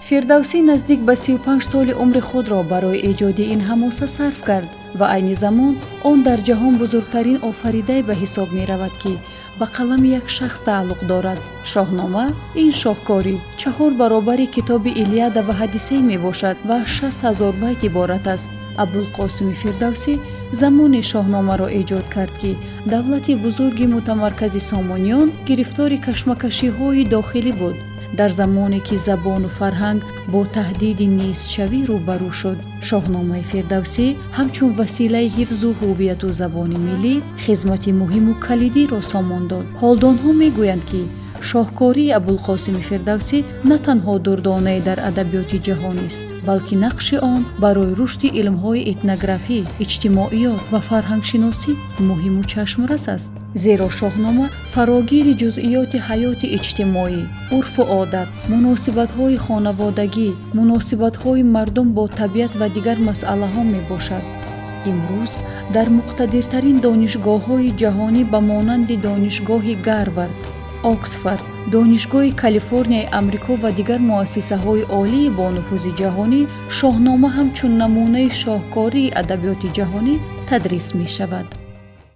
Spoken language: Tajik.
Фирдавсӣ наздик ба 35 соли умри худро барои эҷоди ин ҳамоса сарф кард ва айни замон он дар ҷаҳон бузургтарин офаридае ба ҳисоб меравад, ки ба қалами як шахс тааллуқ дорад. Шоҳнома ин шоҳкорӣ чаҳор баробари китоби Илиада ва Одиссей мебошад ва аз 60 000 байт иборат аст. Абулқосими Фирдавсӣ замоне Шоҳномаро эҷод кард, ки давлати бузурги мутамаркази Сомониён гирифтори кашмакашиҳои дохилӣ буд, дар замоне ки забону фарҳанг бо таҳдиди нестшавӣ рӯбарӯ шуд. Шоҳномаи Фирдавсӣ ҳамчун василаи ҳифзу ҳувияту забони миллӣ хизмати муҳиму калидиро сомон дод. Ҳолдонҳо мегӯянд, ки шоҳкории Абулқосими Фирдавсӣ на танҳо дурдонае дар адабиёти ҷаҳонист, балки нақши он барои рушди илмҳои этнографӣ, иҷтимоиёт ва фарҳангшиносӣ муҳиму чашмрас аст, зеро Шоҳнома фарогири ҷузъиёти ҳаёти иҷтимоӣ, урфу одат, муносибатҳои хонаводагӣ, муносибатҳои мардум бо табиат ва дигар масъалаҳо мебошад. Имрӯз дар муқтадиртарин донишгоҳҳои ҷаҳонӣ ба монанди Донишгоҳи Гарвард, Оксфорд, Донишгоҳи Калифорнияи Амрико ва дигар муассисаҳои олии бонуфузи ҷаҳонӣ Шоҳнома ҳамчун намунаи шоҳкории адабиёти ҷаҳонӣ тадрис мешавад.